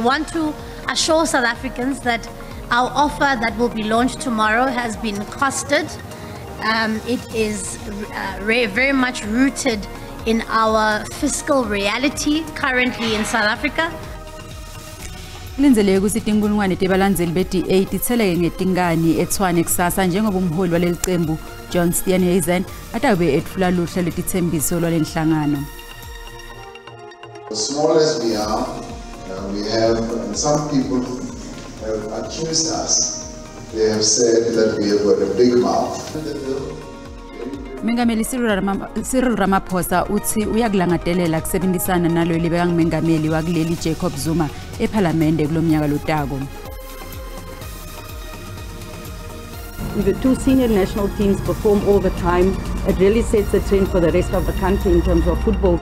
We want to assure South Africans that our offer that will be launched tomorrow has been costed. It is very much rooted in our fiscal reality currently in South Africa. Kulindzeleke kutsi tinkulungwane tebalandzeli be-DA titseleke ngetinkani eTshwane kusasa njengoba umholi waleli cembu John Steenhuisen atawube etfula luhla lwetitsembiso lwalenhlangano. As small as we are, we have, and some people have accused us. They have said that we have got a big mouth. Mengameli Cyril Ramaphosa utsi uyakulangatelela kusebenzisana nalo lebekangumengameli wakuleli Jacob Zuma ephalamende kulomnyaka lotako. The two senior national teams perform all the time. It really sets the trend for the rest of the country in terms of football.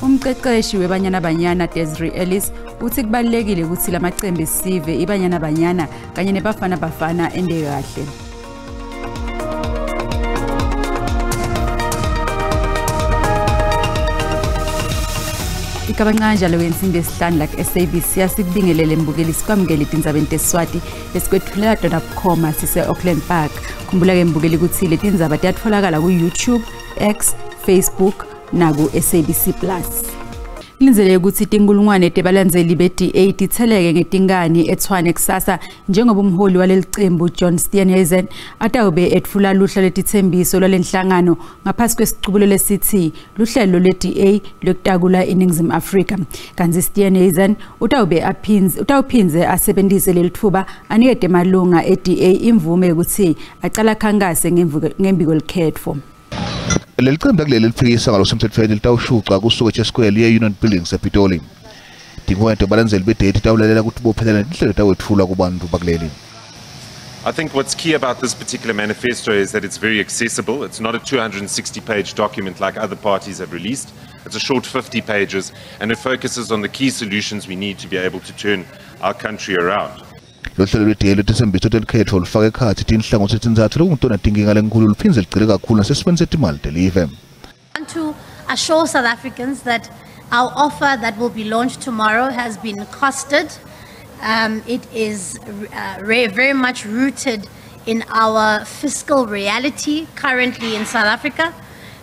Umqeqeshi weBanyana Banyana Desiree Ellis utsi kubalulekile kutsi lamacembu esive iBanyana Banyana kanye neBafana Bafana ente kahle. Ikabancanjalo wensimbi yesihlanu la ku-SABC asikubingelele mbukeli sikwamukele tindzabeni tesiswati lesikwetfulela tona bukhoma sise-Auckland Park. Khumbula-ke mbukeli kutsi letindzaba tiyatfolakala ku-YouTube, X, Facebook naku-SABC Plus. Kulindzeleke kutsi tinkulungwane tebalandzeli be-DA titseleke ngetinkani eTshwane kusasa njengoba umholi waleli cembu John Steenhuisen atawube etfula luhla lwetitsembiso lwalenhlangano ngaphasi kwesicubulo lesitsi luhlelo lwe-DA lwekutakula iNingizimu Afrika. Kantsi Steenhuisen utawuphindze asebentise lelitfuba anikete emalunga e-DA imvume yekutsi acale akhankase ngembi kwelikhetfo. Leli cembu lakuleli liphikisa ngalokusemthethweni litawushuca kusuka eChesquare liye e-Union Buildings ePitoli. Tinkhwele tebalandzeli be-DA titawulalela kutibophelela netinhlelo letawetfulwa kubantu bakuleli. I think what's key about this particular manifesto is that it's very accessible. It's not a 260-page document like other parties have released. It's a short 50 pages, and it focuses on the key solutions we need to be able to turn our country around. Lohlelo lwe-DA lwetitsembiso telikhetfo lufaka ekhatsi tinhlangotsi letintsatfu lekungutona tinkinga lenkhulu luphindze ligcile kakhulu nasesimeni setimali telive. I want to assure South Africans that our offer that will be launched tomorrow has been costed. It is very much rooted in our fiscal reality currently in South Africa,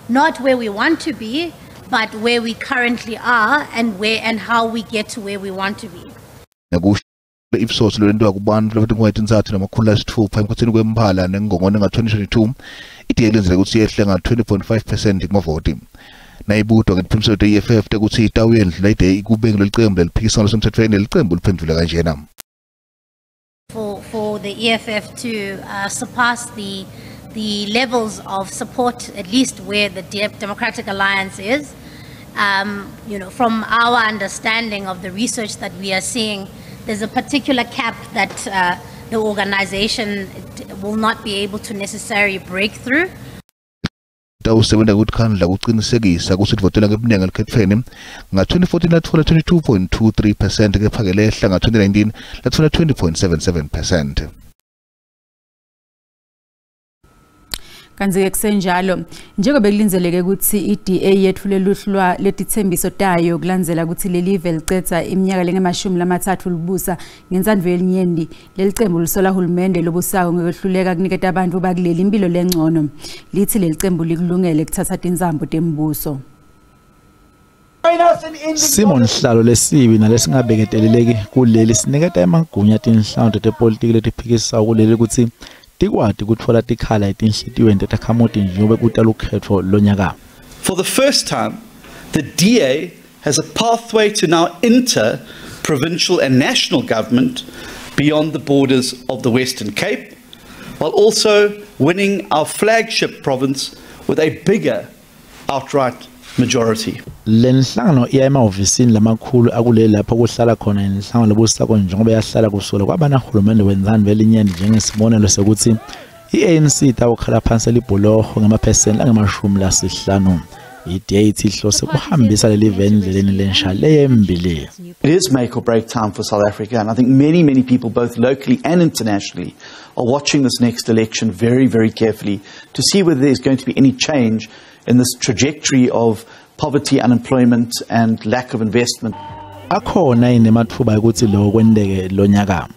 not where we want to be, but where we currently are and where and how we get to where we want to be. Ipsos lolwentiwa kubantfu labatinkhulungwane letintsatfu nemakhulu lasitfupha emkhatsini kweMphala neNgongoni nga-2022 i-DA ilindzele kutsi yehle nga-20.5% kumavoti. Nayibutwa ngetiphimiselo te-EFF tekutsi itawuyendlula i-DA kube ngulelicembu leliphikisa ngalokusemthethweni lelicembu liphendvule kanjena. For the EFF to surpass the levels of support, at least where the Democratic Alliance is, from our understanding of the research that we are seeing, there's a particular cap that the organization will not be able to necessarily break through. Tawusebenta ngekutikhandla kucinisekisa kutsi livotela ngebuningi elikhetfweni nga-2014 latfola 22.23% kepha-ke lehla nga-2019 latfola 20.77%. Kantsi-ke kusenjalo njengoba kulindzeleke kutsi i-DA yetfule luhlwa lwetitsembiso tayo kulandzela kutsi lelive licedza iminyaka lengemashumi lamatsatfu libusa ngentsandvo yelinyenti lelicembu lisola hulumende lobusako ngekwehluleka kuniketa bantfu bakuleli imphilo lengcono. Litsi lelicembu likulungele kutsatsa tintsambo tembuso. Simo nhlalo lesibi nalesingabeketeleleki kuleli siniketa emagunya tinhlangano tepolitiki letiphikisako kuleli kutsi tikwati kutfola tikhala etinhlitiyweni tetakhamuti njengoba kuta lukhetfo lonyaka. For the first time, the DA has a pathway to now enter provincial and national government beyond the borders of the Western Cape, while also winning our flagship province with a bigger outright majority. Lenhlangano iya emahhovisini lamakhulu akuleli lapho kuhlala khona inhlangano lebusako njengoba yahlala kusukela kwaba nahulumende wentsandvo yelinyenti njengesibonelo sekuthi i-ANC itawukhala phansi libhuloho ngamaphesenti langama-50. I-DA ithi ihlose kuhambisa leli live endleleni lensha leyembili. It is make or break time for South Africa, and I think many, many people, both locally and internationally, are watching this next election very, very carefully to see whether there's going to be any change in this trajectory of poverty, unemployment, and lack of investment. Akhona yini ematfuba ekutsi loko kwenteke lonyaka?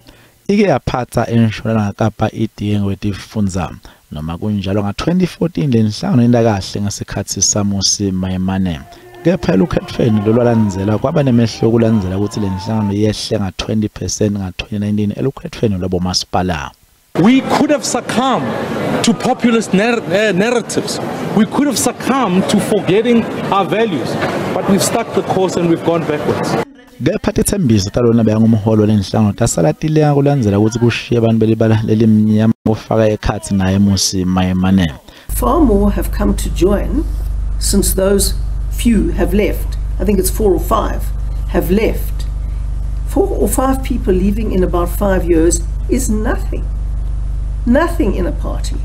Ike yaphatsa eNtshonalanga Kapa i-DA ngekwetifundza. Noma kunjalo nga-2014 lenhlangano yenta kahle ngesikhatsi saMmusi Maimane. Kepha elukhetfweni lolwalandzela kwaba nemehluko kulandzela kutsi lenhlangano yehle nga-20% nga-2019 elukhetfweni lwabomasipala. We could have succumbed to populist narratives. We could have succumbed to forgetting our values, but we've stuck the course and we've gone backwards. Kepha titsembiso talona bekangumholi walenhlangano tasala tilenga kulandzela kutsi kushiye abantu belibala lelimnyama kufaka ekhatsi naye Mmusi Maimane. Far more have come to join since those few have left. I think it's 4 or 5 have left. 4 or 5 people leaving in about 5 years is nothing. Nothing in a party.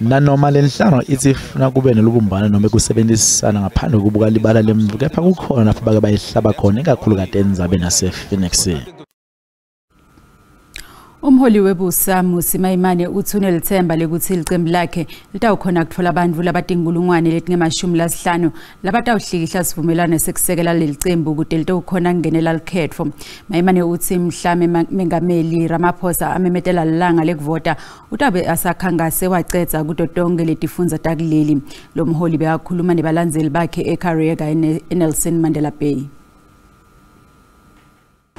Nanoma lenhlangano itsi ifuna kube nelubumbano noma kusebenzisana ngaphandle kokubuka libala lemvu, kepha kukhona lapho bake bayihlaba khona ikakhulukati endzabeni yase-Phoenix. Umholi webusa Mmusi Maimane utsi unelitsemba lekutsi licembu lakhe litawukhona kutfola bantfu labatinkhulungwane letingemashumi lasihlanu labatawuhlikihla sivumelwano sekusekela lelicembu kute litawukhona kungenela lukhetfo. Maimane utsi mhla Mengameli Ramaphosa amemetela lilanga lekuvota utabe asakhankase wacedza kuto tonkhe letifundza takuleli. Lo mholi bekakhuluma nebalandzeli bakhe eKariega eNelson Mandela Bay.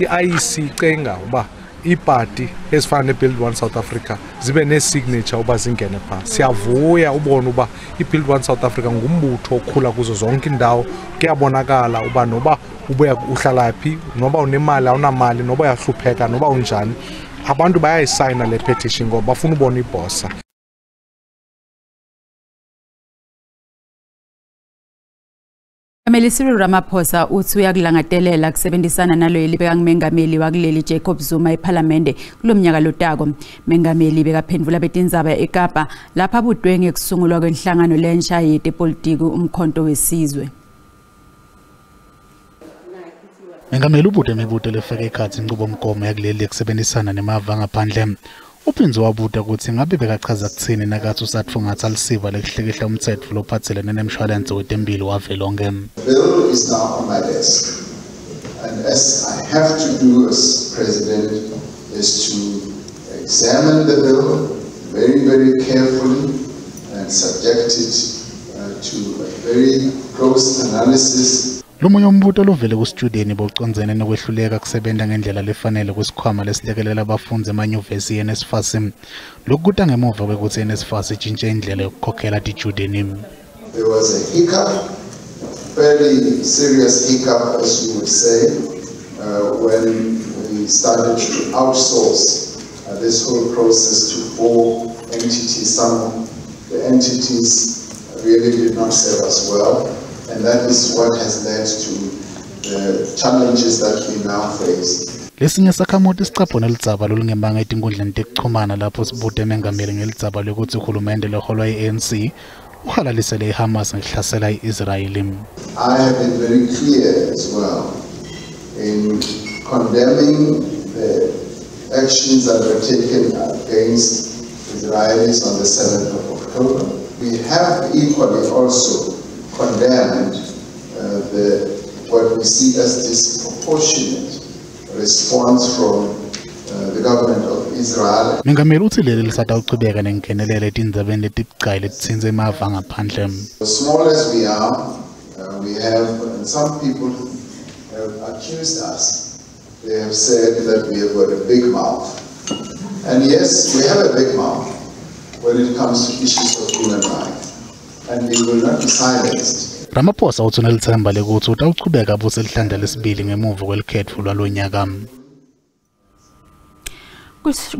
I-IEC icenga uba iipati ezifana ne-Build One South Africa zibe nee-signature uba zingene phaa. Siyavuya ubona uba i-Build One South Africa ngumbutho okhula kuzo zonke iindawo. Kuyabonakala uba noba ubuya uhlala phi, noba unemali awunamali, noba uyahlupheka, noba unjani, abantu bayayisayina le petition ngoba bafuna ubona ibhosa. Mengameli Cyril Ramaphosa utsi uyakulangatelela kusebenzisana naloyo lebekangumengameli wakuleli Jacob Zuma ephalamende kulomnyaka lotako. Mengameli bekaphendvula betindzaba eKapa lapha abutwe ngekusungulwa kwenhlangano lensha yetepolitiki Umkhonto Wesizwe. Mengameli ubude imibuto lefake ekhatsi inchubomgomo yakuleli yekusebenzisana nemave angaphandle. Uphindze wabuta kutsi ngabe bekachaza kutsini nakatsi usatfungatsa lisiba lekuhlikihla umtsetfo lophatselene nemshwalense wetemphilo wavelonkhe. The bill is now on my desk, and as I have to do as president is to examine the bill very, very carefully and subject it to a very close analysis. Lomunye umbuto lovele kusitudeni bowucondzene nekwehluleka kusebenta ngendlela lefanele kwesikhwama lesilekelela abafundzi emanyuvesi ye-NSFAS. Lokhu kuta ngemuva kwekutsi i-NSFAS itshintshe indlela yokukhokhela titudeni. There was a hiccup, fairly serious hiccup, as you would say, when we started to outsource this whole process to 4 entities. Some of the entities really did not serve us well, and that is what has led to the challenges that we now face. Lesinye sakhamuti sicaphune ludzaba lolungemanga etinkundleni tekuchumana lapho sibute mengameli ngeludzaba lwekutsi uhulumende loholwa i-ANC uhalalisele iHamas ngekuhlasela i-Israeli. I have been very clear as well in condemning the actions that were taken against Israelis on the 7th of October. We have equally also condemned what we see as disproportionate response from the government of Israel. Mengameli utsi leli lisatawuchubeka nengenelelo etindzabeni letibucayi letitsintsa emave angaphandle. As small as we are, we have, and some people have accused us. They have said that we have got a big mouth. And yes, we have a big mouth when it comes to issues of human rights. And we will not be silenced. Ramaphosa utsi unelitsemba lekutsi utawuchubeka abuse lihlandla lesibili ngemuva kwelukhetfo lwalonyaka.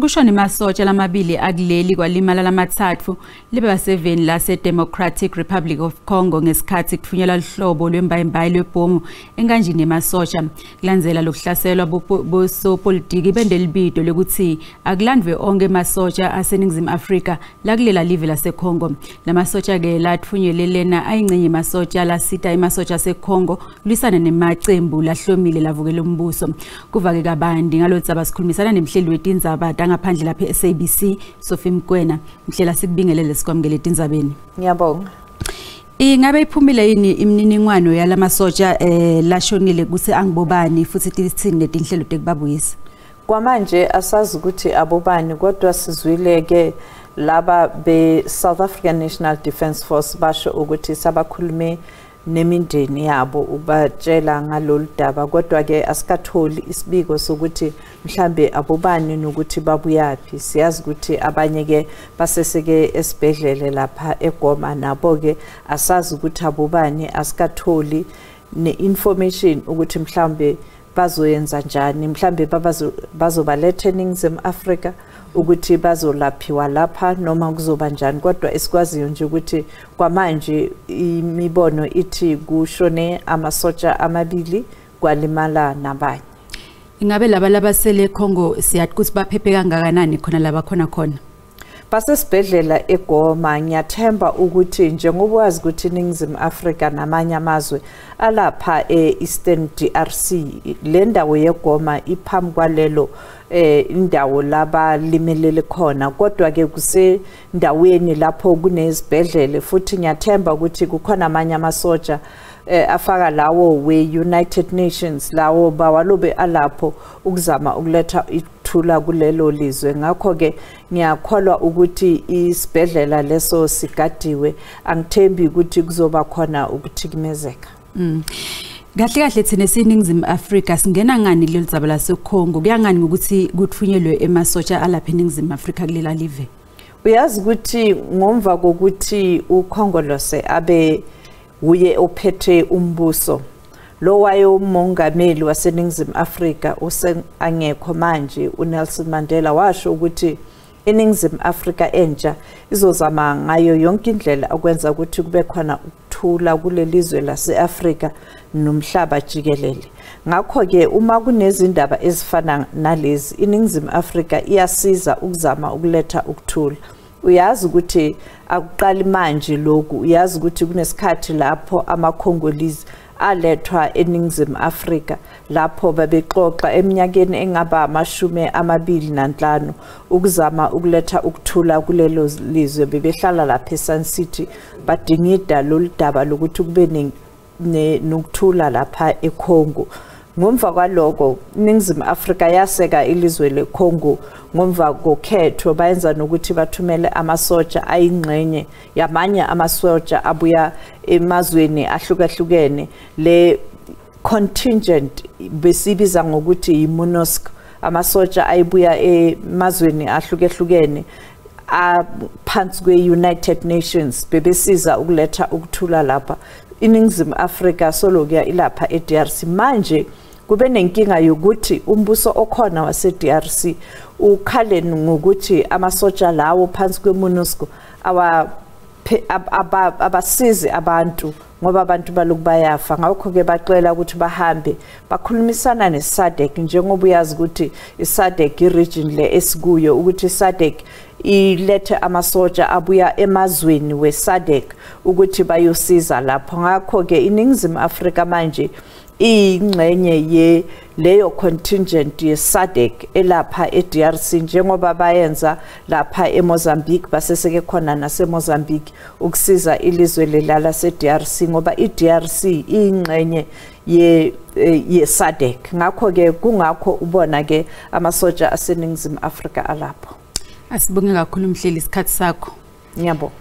Kushone emasotsha lamabili akuleli kwalimala lamatsatfu lebebaseveni lase-Democratic Republic of Congo ngesikhatsi kutfunyelwa luhlobo lwembayimbayi lwebhomu enkanjini yemasotsha. Kulandzela lokuhlaselwa bosopolitiki bente libito lekutsi akulandvwe onkhe emasotsha aseNingizimu Afrika lakulela live laseCongo. Lamasotsha-ke latfunyelwe lena ayincenye emasotsha lasita emasotsha aseCongo kulwisana nemacembu lahlomile lavukela umbuso. Kuva-ke kabanti ngaloludzaba sikhulumisana nemhleli wetindzaba tangaphandle lapha e-SABC Sophie Mkwena. Mhlela, sikubingelele sikwamukele etindzabeni. Ngiyabonga. Ingabe iphumile yini imininingwano yalamasotsha lashonile ukuthi angibobani futhi tithini letinhlelo tekubabuyisa? Kwamanje asazi ukuthi abobani, kodwa sizwile ke laba be South African National Defence Force basho ukuthi sabakhulume nemindeni yabo ukubatshela ngalolu daba, kodwa ke asikatholi isibiko sokuthi mhlambe abobani nokuthi babuyaphi. Siyazi ukuthi abanye ke baseseke esibhedlele lapha eGoma, nabo ke asazi ukuthi abobani, asikatholi ne-information ukuthi mhlambe bazoyenza njani, mhlambe bazobaletha eNingizimu Afrika ukuthi bazolaphiwa lapha noma kuzoba njani. Kodwa esikwaziyo nje ukuthi kwamanje imibono ithi kushone amasotsha amabili kwalimala nabanye. Ingabe laba labasele eCongo siyathi ukuthi baphephe kangakanani khona laba khona khona? Basesibhedlela eGoma. Ngiyathemba ukuthi njengoba wazi ukuthi iNingizimu Afrika namanye amazwe alapha e-Eastern DRC, le ndawo yeGoma iphambi kwalelo indawo labalimelele khona, kodwa ke kusendaweni lapho kunezibhedlele, futhi ngiyathemba ukuthi kukhona amanye amasotsha afaka lawo we-United Nations lawo bawalobe alapho ukuzama ukuletha ithula kulelo lizwe. Ngakho-ke ngiyakholwa ukuthi isibhedlela leso sigadiwe, angithembi ukuthi kuzoba khona ukuthikamezeka. Kahle kahle thina esiNingizimu Afrika singena ngani kuleli dzaba laseCongo? Kuya ngani ukuthi kuthunyelwe emasotsha alapha eNingizimu Afrika kulela live? Uyazi ukuthi ngomva kokuthi uKhongolose abe uye ophethe umbuso, lo waye umongameli waseNingizimu Afrika angekho manje uNelson Mandela washo ukuthi iNingizimu Afrika entsha izozama ngayo yonke indlela ukwenza ukuthi kube khona ukuthula kulelizwe lase-Afrika nomhlaba jikelele. Ngakho-ke uma kunezindaba ezifana nalezi, iNingizimu Afrika iyasiza ukuzama ukuletha ukuthula. Uyazi ukuthi akuqali manje lokhu, uyazi ukuthi kunesikhathi lapho amaCongolese alethwa eNingizimu Afrika lapho babexoxa eminyakeni engaba 25 ukuzama ukuletha ukuthula kulelo lizwe. Bebehlala lapha eSun City badingida lolu daba lokuthi kube nokuthula lapha eCongo. Ngomva kwaloko iNingizimu Afrika yaseka ilizwe leCongo ngomva kokhetho, bayenza nokuthi bathumele amasotsha ayingxenye yamanye amasotsha abuya emazweni ahlukahlukene. Le contingent besibiza ngokuthi yiMONUSCO, amasotsha ayibuya emazweni ahlukahlukene aphansi kwe-United Nations, bebesiza ukuletha ukuthula lapha. iNingizimu Afrika solokuya ilapha e-DRC. Manje kube nenkinga yokuthi umbuso okhona wase-DRC ukhale ngokuthi amasotsha lawo phansi kwe-MONUSCO abasizi abantu ngoba abantu baloku bayafa. Ngakho-ke bacela ukuthi bahambe bakhulumisana ne-SADC, njengoba uyazi ukuthi i-SADC i-region le esikuyo, ukuthi i-SADC ilethe amasotsha abuya emazweni we-SADC ukuthi bayosiza lapho. Ngakho-ke iNingizimu Afrika manje iyingxenye ye leyo contingent ye-SADC elapha e-DRC, njengoba bayenza lapha eMozambique, baseseke khona naseMozambique ukusiza ilizwe lela lase-DRC, ngoba i-DRC iyingxenye ye-SADC. Ngakho-ke kungakho ubona-ke amasotsha aseNingizimu Afrika alapho. Asibonge kakhulu Mhleli isikhathi sakho. Ngiyabonga.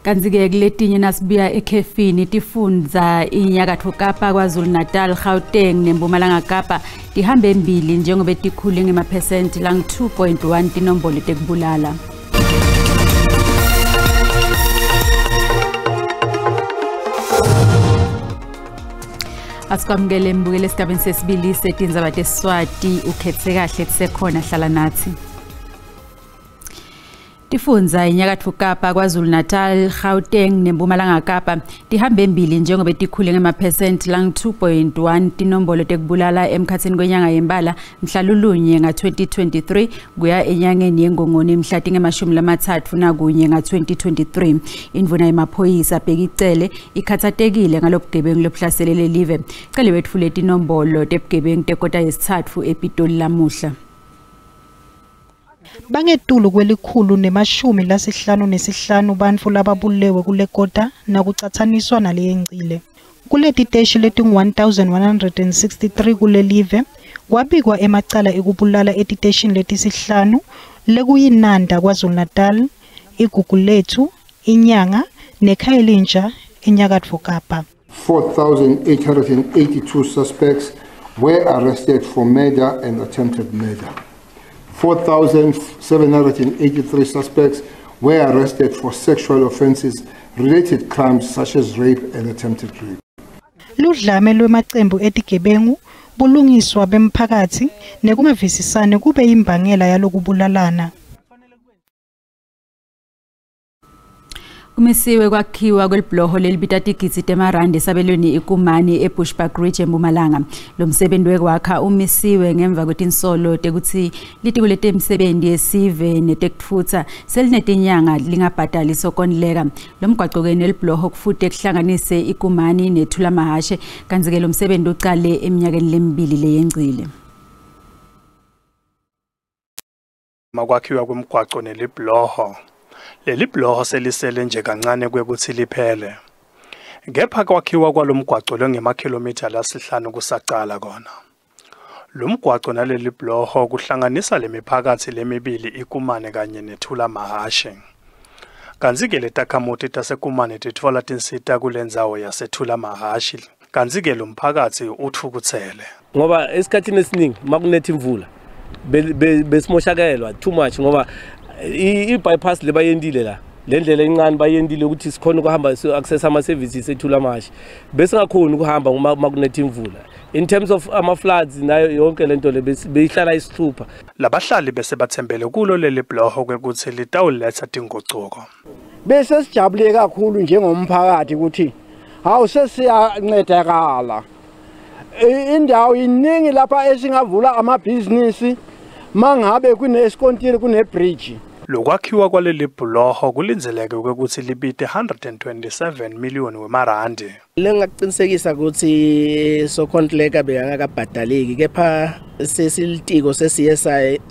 Kanti-ke kuletinye nasibuya ekhefini, tifundza iNyakatfo Kapa, KwaZulu Natal, Gauteng neMpumalanga Kapa tihambe embili njengoba tikhule ngemaphesenti lang 2.1 tinombolo tekubulala. Asikwamukele mbukele esigabeni sesibili setindzaba tesiswati. Ukhethe kahle, kusekhona, hlala nathi. Tifundza iNyakatfo Kapa, KwaZulu Natal, Gauteng neMpumalanga Kapa tihambe embili njengoba tikhule ngemaphesenti lang 2.1 tinombolo tekubulala emkhatsini kwenyanga yembala mhla lulunye nga-2023 kuya enyangeni yengongoni mhla tinge-31 nga-2023. Indvuna yemaphoyisa Bheki Cele ikhatsatekile ngalobugebengu lobuhlaselele live. Cele wetfule tinombolo tebugebengu tekota yesitsatfu ePitoli lamuhla. Bangetulu kwel-155 bantfu lababulewe kule kota nakucatsaniswa naleyengcile. Kuleti teshi letingu-1163 kulelive kwabikwa emacala ekubulala etiteshini letisihlanu lekuyinanda KwaZulu-Natal, Igugulethu, Inyanga neKhayelitsha eNyakatfo Kapa. 4,882 suspects were arrested for murder and attempted murder. 4,783 suspects were arrested for sexual offenses related crimes such as rape and attempted rape. Ludlame lwemacembu etigebengu, bulungiswa bemphakatsi nekungavisisani kube imbangela yalokubulalana. Kumisiwe kwakhiwa kwelibhloho lelibita tigidzi temarandi esabelweni iKumani eBushbuckridge eMpumalanga. Lo msebenzi wekwakha umisiwe ngemva kwetinsolo tekutsi litiko letemisebenti yesive netekutfutsa selinetinyanga lingabhadali sokontileka. Lo mgwaco-ke nelibhloho kufute kuhlanganise iKumani neThulamahashe, kantsi-ke lo msebenzi ucale eminyakeni lemibili leyengcile. Makwakhiwa kwemgwaco nelibhloho. Leli bhloho selisele nje kancane kwekutsi liphele. Kepha kwakhiwa kwalomgwaco longemakhilomitha lasihlanu kusacala kona. Lo mgwaco naleli bhloho kuhlanganisa lemiphakatsi lemibili iKumane kanye neThulamahashe. Kantsi-ke letakhamuti taseKumane titfola tinsita kulendzawo yaseThulamahashe. Kantsi-ke lo mphakatsi utfukutsele. Ngoba esikhathini esiningi makunetha imvula besimoshakelwa too much ngoba i-bypass le bayendile la le ndlela encane bayendile ukuthi sikhona ukuhamba access ama-services eThulamahashe, besingakhoni ukuhamba uma kunetha imvula. In terms of ama-floods nayo yonke lento le beyihlala isihlupha. Labahlali bese bathembele kulo leli bhloho kwekutsi litawuletsa tingucuko. Bese sijabule kakhulu njengomphakathi ukuthi hawu sesiyancedakala. Indawo iningi lapha esingavula amabhizinisi mangabe kunesikontiri kune-bridge. Lokwakhiwa kwaleli bhuloho kulindzeleke kwekutsi libite 127 million wemarandi. Lengakuqinisekisa ukuthi sokontileka bekangakabhadaleki kepha sesilitiko sesiye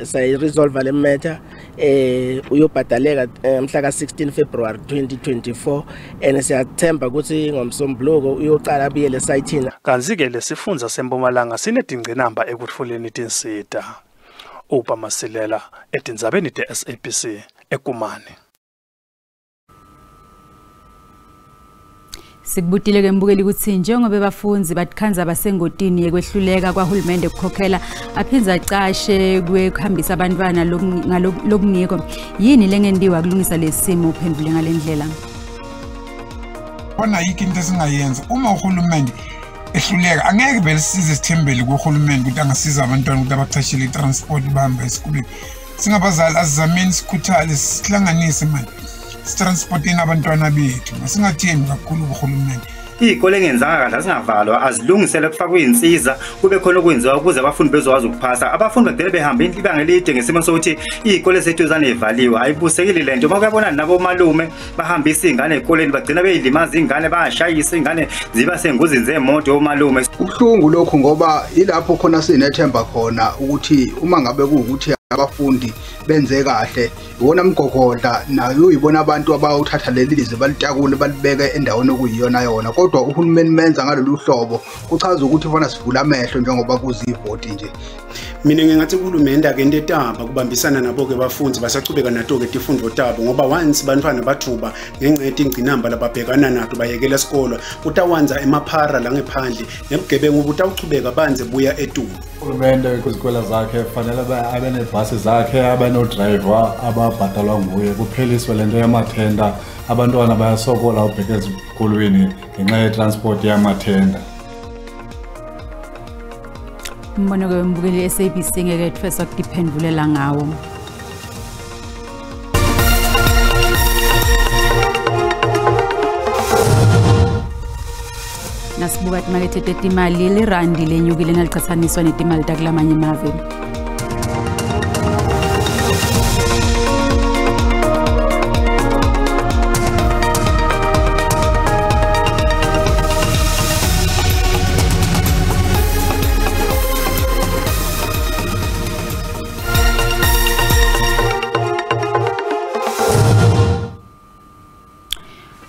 sayiresolve le matter, uyobhadaleka mhla ka-16 February 2024 and siyathemba ukuthi ngomsombuluko uyocala abuyele esayithini. Kantsi-ke lesifundza seMpumalanga sinetingcinamba ekutfoleni tinsita. Upa Masilela etindzabeni te-SABC eKumani. Sikubutile ke mbukeli kutsi njengoba bafundzi batikhandza basengotini yekwehluleka kwahulumende kukhokhela aphindze acashe kwekuhambisa abantwana lokungiko, yini lengentiwa kulungisa lesimo? Uphendvule ngalendlela. Khona yikho into esingayenza uma uhulumende ehluleka, angeke vele size sithembele kuhulumende ukuthi angasiza abantwana ukuthi abachashele i-transport bahambe esikolweni. Singabazali asizameni sikhuthale sihlanganise manje sitransporteni abantwana bethu, masingathembi kakhulu kuhulumende. Iy'kole engenzanga kahle azingavalwa, azilungisele kufakwe iy'nsiza kube khona okwenziwa ukuze abafundi bezokwazi ukuphasa. Abafundi bagcine behambe ibanga elide ngesimo sokuthi iy'kole zethu zivaliwe. Ayibusekile le nto. Uma kuyabona nabomalume bahambisa iy'ngane ey'koleni bagcina bey'limaza iy'ngane, bayashayisa iy'ngane ziba sengozini zemoto omalume. Kubuhlungu lokhu ngoba ilapho khona sinethemba khona ukuthi uma ngabe kuwukuthi abafundi benze kahle iwona mgogodla nayo uyibona abantu abawuthatha leli lizwe balitakule balibeke endaweni okuyiyona yona, kodwa uhulumeni menza ngalolu hlobo kuchaza ukuthi fana sivula amehlo njengoba kuzivoti nje. Mina ngingathi uhulumende akente taba kubambisana nabo-ke bafundi basachubeka nato-ke tifundo tabo ngoba once bantwana bathuba ngenxa yetingcinamba lababhekana nato bayekela isikolo kutawanza emaphara la ngephandle nebugebengu butawuchubeka banze buya etulu. Uhulumende kwizikole zakhe kufanele abe nebhasi zakhe, abe nodrayiva ababhatalwa nguye, kupheliswe le nto yamathenda. Abantwana bayasokola ubheka ezikolweni ngenxa yetransport yamathenda. Umbono-ke wembukeli SABC ngeke ethweswa kutiphendvulela ngawo. Nasibuka timakethe tetimali, lirandi lenyukile nalicatsaniswa netimali takulamanye emave.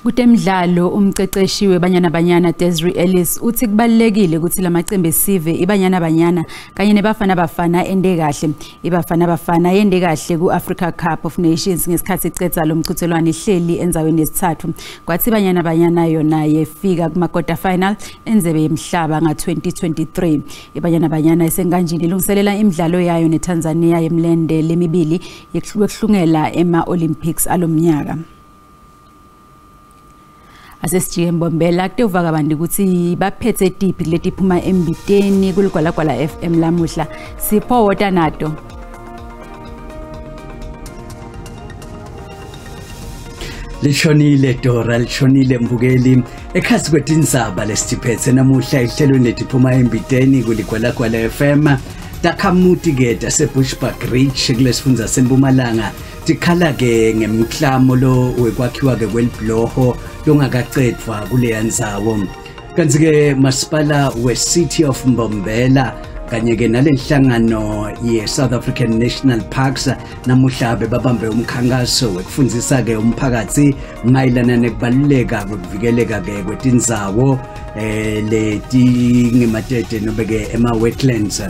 Kutemidlalo umceceshi weBanyana Banyana Desiree Ellis uthi kubalulekile ukuthi lamacembe esive iBanyana Banyana kanye neBafana Bafana ende kahle. IBafana Bafana yende kahle ku-Africa Cup of Nations ngesikhathi icedza lo mchudzelwano ihleli endzaweni yesithathu. Kwathi iBanyana Banyana yona yefika kuma-quarter final endzebe yemhlaba nga-2023. IBanyana Banyana isenkanjini ilungiselela imidlalo yayo neTanzania yemlende lemibili yekuhlungela ema-Olympics alomnyaka. Asesijike Mbombela kutewuva kabanti ukuthi baphethe tiphi letiphuma embiteni kuligwalagwala FM lamuhla. Sipho wota nato. Lishonile Dora, lishonile mbukeli. Ekhasi kwetindzaba lesitiphethe namuhla ehlelweni letiphuma embiteni kuligwalagwala FM. Takhamuti-ke taseBushbuck Ridge kulesifundza seMpumalanga tikhala-ke ngemklamo lo wekwakhiwa-ke kwelibhuloho longakacedvwa kuleya ndzawo. Kantsi-ke masipala we-City of Mbombela kanye-ke nalenhlangano ye-South African National Parks namuhla bebabambe umkhankaso wekufundzisa-ke umphakatsi mayelana nekubaluleka kwekuvikeleka-ke kwetindzawo letingematete nobe-ke ema-wetlands.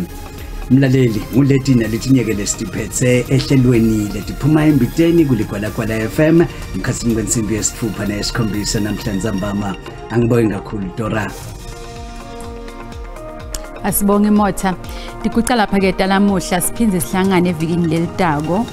Mlaleli, nguleti naletinye-ke lesitiphethe ehlelweni letiphuma embiteni kuligwalagwala FM emkhatsini kwensimbi yesitfupha neyesikhombisa namhlanje mbama. Angibonge kakhulu Dora. Asibonge Motha. Tiguca lapha ke talamuhla siphindze sihlangane evikini lelitako.